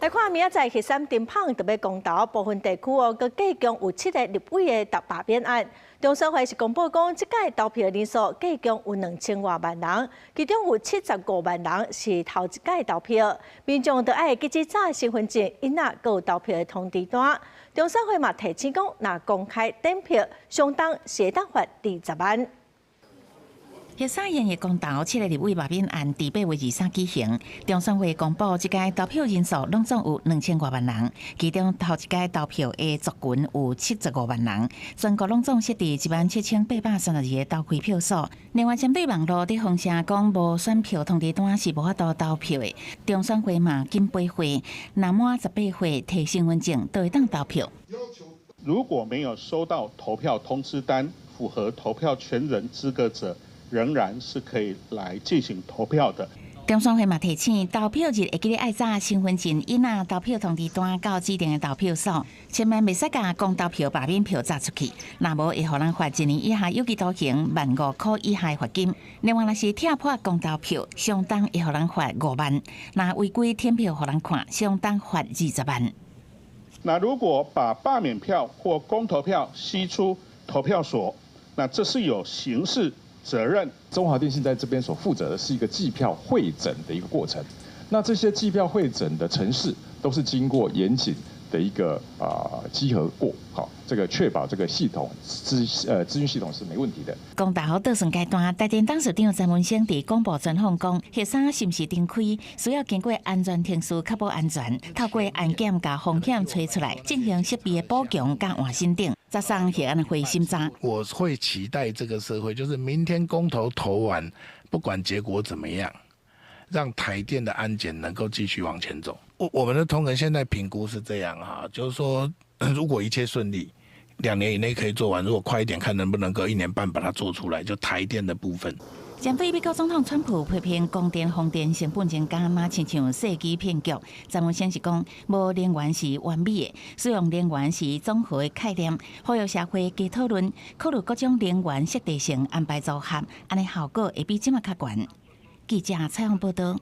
來看明仔載核三電廠著欲公投，部分地區哦，閣繼續有七个立委的罷免案。中選會是公布講，這屆投票人數繼續有兩千外萬人，其中有75萬人是頭一屆投票。民眾著愛記得紮身份證，印仔閣有投票的通知單。中選會嘛提醒講，若公開點票，相當是會當罰20萬。核三延役公投七个立委罷免案，佇8月23舉行。中選會公布，這屆投票人數攏總有兩千外萬人，其中頭一屆投票的族群有七十五萬人。全國攏總設置17,832個投開票所。另外，針對網路佇風聲講無選票通知單是無法度投票的，中選會嘛緊批會，若滿18歲提身份證就會當投票。如果沒有收到投票通知單，符合投票權人資格者，仍然是可以來進行投票的。中選會嘛提醒，投票日會記得愛紮身份證、印仔投票通知單到指定的投票所，千萬袂使共公投票罷免票紮出去，若無會予人罰一年以下有期徒刑、萬五箍以下罰金。另外，若是拆破公投票，相當會予人罰5萬；若違規舔票予人看，相當罰20萬。那如果把罷免票或公投票吸出投票所，那這是有刑事責任。中華電信在這邊所負責的是一個計票匯整的一個過程。那這些計票匯整的程式都是經過嚴謹的一個稽核過，好，這個確保這個系統資訊系統是沒問題的。公投倒算階段，台電董事長陳文生佇廣播專訪講，核三是毋是重開，需要經過安全程序確保安全，透過安檢共風險揣出來，進行設備的補強佮換新等。才送核安會審查。我會期待這個社會，就是明天公投投完，不管結果怎麼樣，讓台電的安檢能夠繼續往前走。我們的同仁現在評估是這樣哈，就是說如果一切順利，2年以內可以做完；如果快一點，看能不能夠一年半把它做出來。就台電的部分。針對美國總統川普批評光電、風電成本增加，嘛親像世紀騙局。陳文生是講，無能源是完美的，使用能源是綜合的概念，呼籲社會加討論，考慮各種能源適地性安排組合，按呢效果會比這馬較懸。記者採訪報道。